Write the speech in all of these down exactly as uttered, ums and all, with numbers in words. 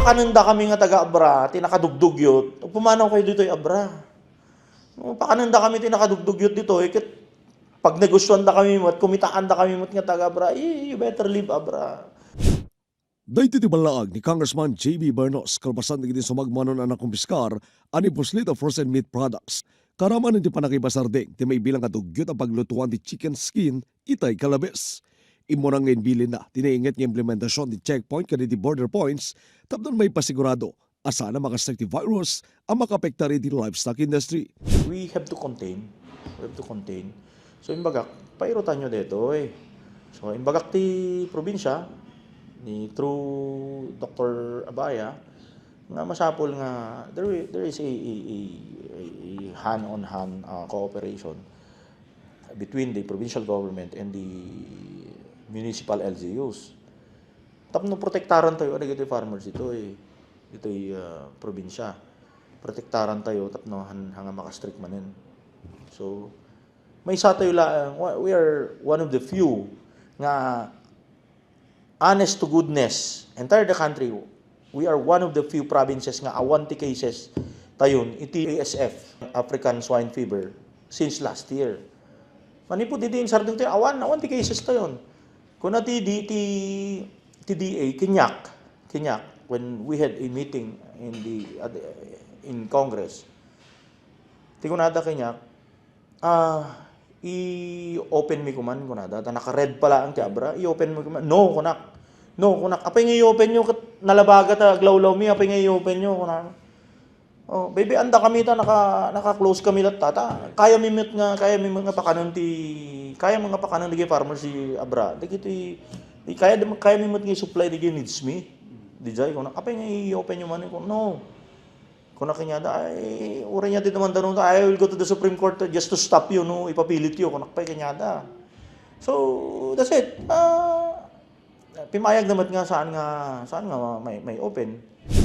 Pakanendakami nga taga-abra, ti nakadugdugyot, pumanaw kayo ditoy abra. No, pakanendakami ti nakadugdugyot ditoy, ket pagnegosyoandakami met, kumitaandakami met nga taga-abra, eh, you better leave abra. Daytoy ti ballaag ni Congressman J B Bernos kalpasan dagiti sumagmamano a nakumpiskar a ni Puslita Frozen Meat Products. Karamanen ti pannakibasardeng ti maibilang a dugyot a paglutoan ti chicken skin itay Calabes. Immuna nga imbilinna ti nainget nga implementasion ti checkpoint kadagiti border points tapno maipasigurado a saan a makastrek ti virus a makaapektar iti livestock industry. We have to contain. We have to contain. So, imbagak, pairutanyo daytoy. So, imbagak ti probinsya, ni through Doctor Abaya, nga masapul nga there wi-, there is a, a, a, a, a hand-on-hand, uh, cooperation between the provincial government and the municipal L G Us. Tapno protektaran tayo, ano, dagiti farmers ditoy, ditoy, ah, probinsya. Protektaran tayo, tapno han-, hanga makastrek manen. So, maysa tayo laeng, wa-, we are one of the few nga honest to goodness, entire the country, we are one of the few provinces nga awan ti cases tayon iti A S F, African Swine Fever, since last year. Manipud idi insardeng tayo, awan, awan ti cases tayon. Kuna ti D-, ti, ti D A, Kinyak, Kinyak, when we had a meeting in the, at, in Congress, ti kunada Kinyak, "Ah, i-open mi kuman," kunada. Ta naka-red pa laeng ti abra. "I-open mi kuman." "No," kunak. "No," kunak. "Apay nga i-open yo ket nalabaga ta aglawlaw mi, apay nga i-open yo," kunak. "Oh, baby, anda kami ta naka-, naka-close kami latta, ta kaya mi met nga, kaya mi met nga pakanen ti, kaya mi nga pakanen dagiti farmers ti abra. Dagiti, di kaya, di kaya mi met nga i-supply dagiti needs mi." Dijay, kunak. "Apay nga i-open yo man," kunak. "No." Kuna kaniada, "Ay, uray niya ti demanda no, I will go to the Supreme Court just to stop you, no, ipapilit yo," kunak pay kaniada. So, that's it. Ah, pimayag na met nga saan nga, saan nga may, may open.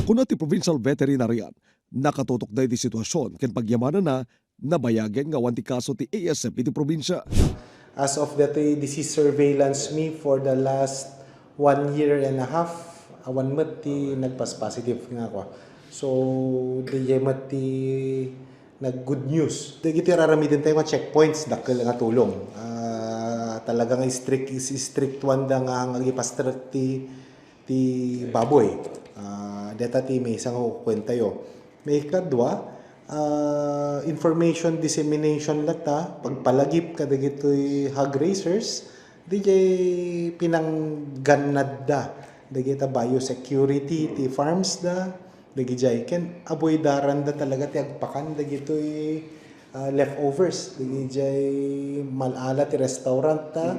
Kuna ti provincial veterinarian, nakatutok daydi sitwasyon ken pagyamananna, nabayagen nga awan ti kaso ti A S F iti probinsya. As of the disease surveillance me for the last one year and a half, awan met ti nagpas-positive nga kua. So, diay met ti nag-good news. Dagiti ar-aramiden tayo nga checkpoints, dakkel nga tulong. Ah, talaga nga strict, is strict one da nga ang agipastrek ti, ti baboy. Ah, deta ti maysa nga kukuentayo. Maikadua, ah, information dissemination latta, pagpalagip kadagitoy hog raisers, diay pinanggannadda dagita biosecurity ti farms da, dagidiay ken avoidaranda talaga ti agpakan dagitoy, ah, leftovers, dagidiay mal-ala ti restaurant ta,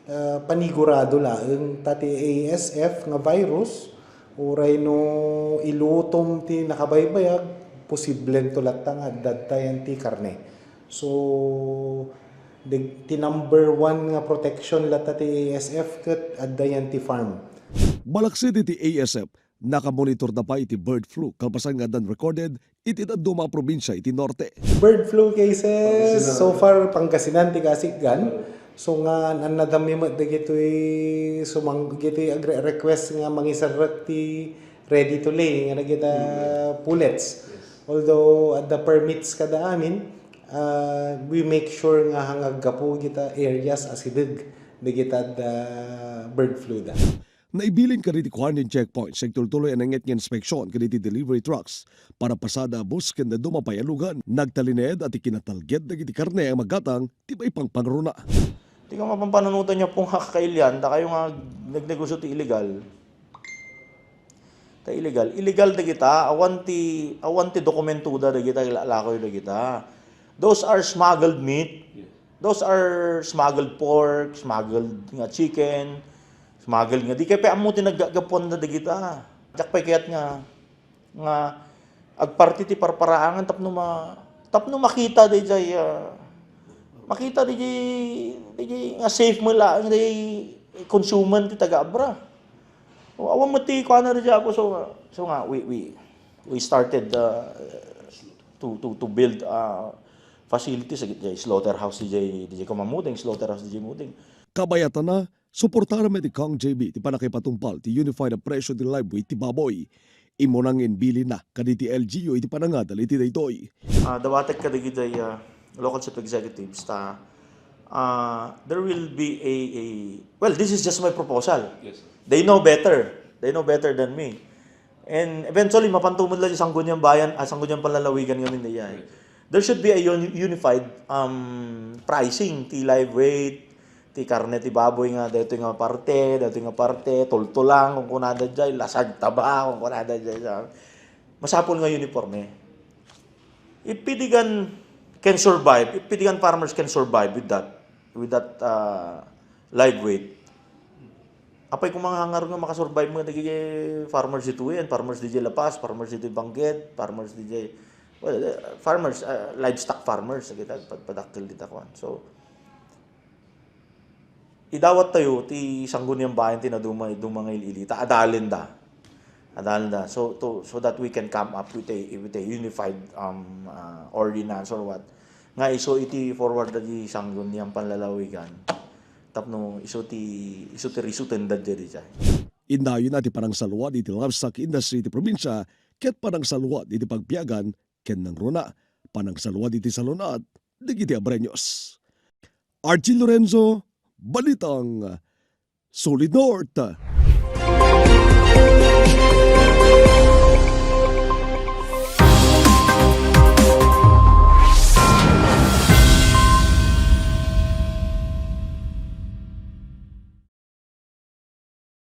ah, panigurado laeng ta ti A S F nga virus, uray no ilutom ti nakabaybayag, posiblento latta nga adda ti yan ti karne. So, the, ti number one nga protection latta ti A S F ket adda yan ti farm. Malaksid iti A S F, nakamonitorda pay iti bird flu kalpasan nga addan recorded iti dadduma a probinsia iti norte. Bird flu cases, so far, Pangasinan ti kasiggan. So nga, annadami met dagitoy sumang-, dagitoy agre-, request nga mangiserrek ti ready to lay nga dagita pullets. Although adda permits kada amin, ah, we make sure nga hangaggapu dagita areas a sideg dagita adda bird flu da. Naibilin kadagiti quarantine checkpoints ti agtultuloy a nainget nga inspeksion kadagiti delivery trucks para pasada a bus ken dadduma pay a lugan. Nagtalinaed a ti kinatalged dagiti karne a magatang ti maipangpangruna. Ti kamapampanunotna pay nga kakailian, dakayo nga nagnegosyo ti illegal. Ta illegal. Illegal dagita, awan ti, awan ti dokumentoda dagita, ilalakoy dagita. Those are smuggled meat. Those are smuggled pork, smuggled nga chicken, smuggled nga. Dikay pay ammo ti naggapuanda dagita. Diak pay kayat nga, nga agparti ti parparaangan tapno ma-, tapno makita daydiay, ah, makita daydiay, daydiay nga safe met laeng daydiay consumer ti taga-abra. O, awan met ti kuana daydiay, Apo. So, so nga, we, we, we started, uh, to, to, to build, uh, facilities, daydiay slaughterhouse daydiay, daydiay Kamamudeng, slaughterhouse daydiay Mudeng. Kabayatanna, suportaran met ni Cong J B ti pannakipatungpal ti unified a presyo ti live weight ti baboy. Immuna nga imbilinna kadagiti L G U iti panangadal iti daytoy. Ah, dawatek kadagiti, ah, local chief executives ta, ah, there will be a, a, well, this is just my proposal. Yes, sir. They know better. They know better than me. And eventually, mapanto met la di Sangguniang Bayan, ah, Sangguniang Panlalawigan ngamin diay. There should be a uni-, unified, um, pricing ti live weight, ti karne ti baboy nga daytoy nga parte, daytoy nga parte, tultulang, kunkunada diay, lasag taba, kunkunada diay. Sa-, masapul nga uniforme. If Pidie Gun can survive, if Pidie Gun farmers can survive with that, with that, uh, live weight, apay koma nga hangar nga makasurvive met dagiti farmers ditoy, farmers ditoy La Paz, farmers ditoy Benguet, farmers ditoy, well, uh, farmers, uh, livestock farmers, kita pad-, padakkel dita kuan. So, idawat tayo ti Sangguniang Bayan ti naduma, duma nga il-ili, ta adalen da. Adalen da. So, to, so that we can come up with a, with a unified, um, uh, ordinance or what. Nga isu iti forward da di Sangguniang Panlalawigan. Tapno isu ti, isu ti risuten da diay. Innayon na ti panangsaluad iti livestock industry iti probinsia ket panangsaluad iti pagbiagan ken nangruna, panangsaluad iti salun-at dagiti Abreños. Archie Lorenzo, Balitang Solid North.